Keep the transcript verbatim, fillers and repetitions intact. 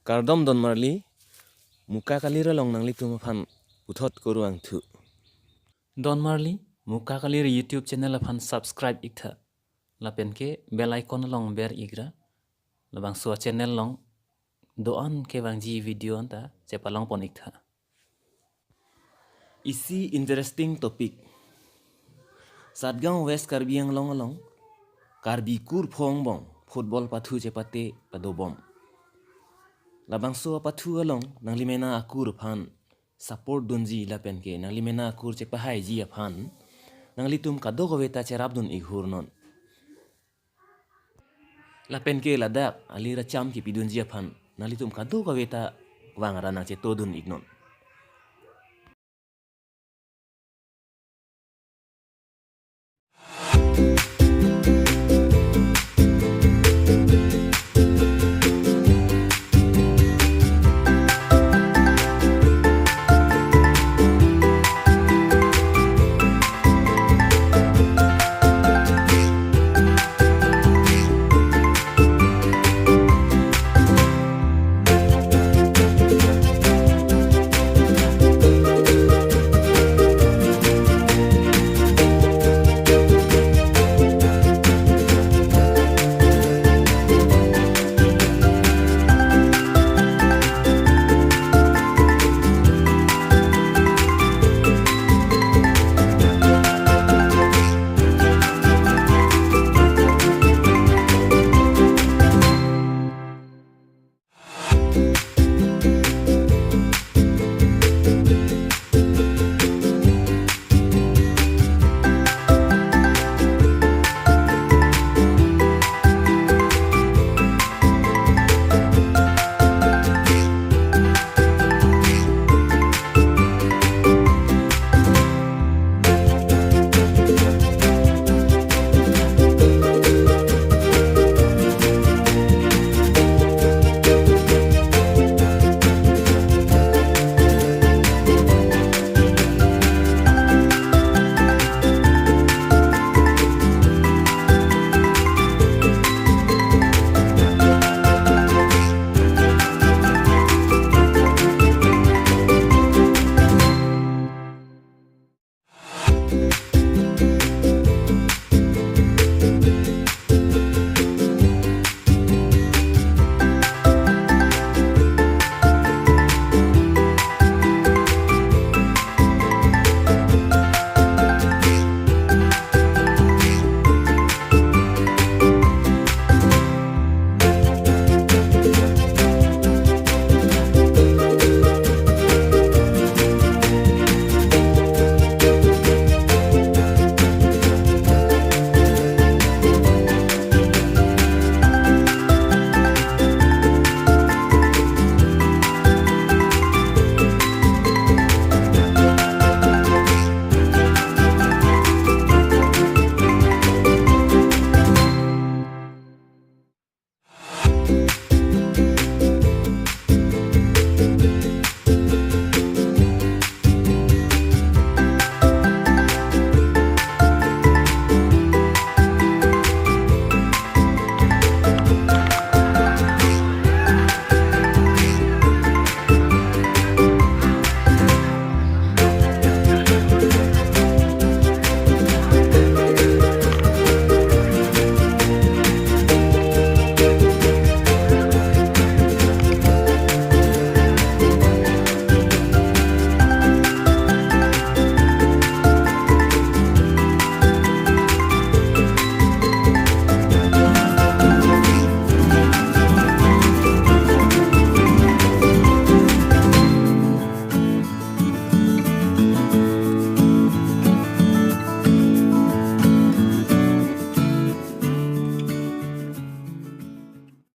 Kardom Don Marli, Muka Kalir along nanglitum aphan puthot kurvangthu. Don Marli, Muka Kalir YouTube channel aphan subscribe iktha. Lapen ke bell icon along ber ikra. Labangso channel along do-an kevangji video anta chepalongpon iktha. Isi interesting topic. Satgaon West Karbi Anglong along Karbi kur phongbong football pathu chepate padobom. Labangso apathu along nangli mena akur aphan support dunji lapen ke nangli mena akur chepahaiji aphan nanglitum kadokave ta cherapdun ikhurnon. Lapen ke ladak alir acham kipidunji aphan nanglitum kadokave ta vang ra nangchetodun iknon.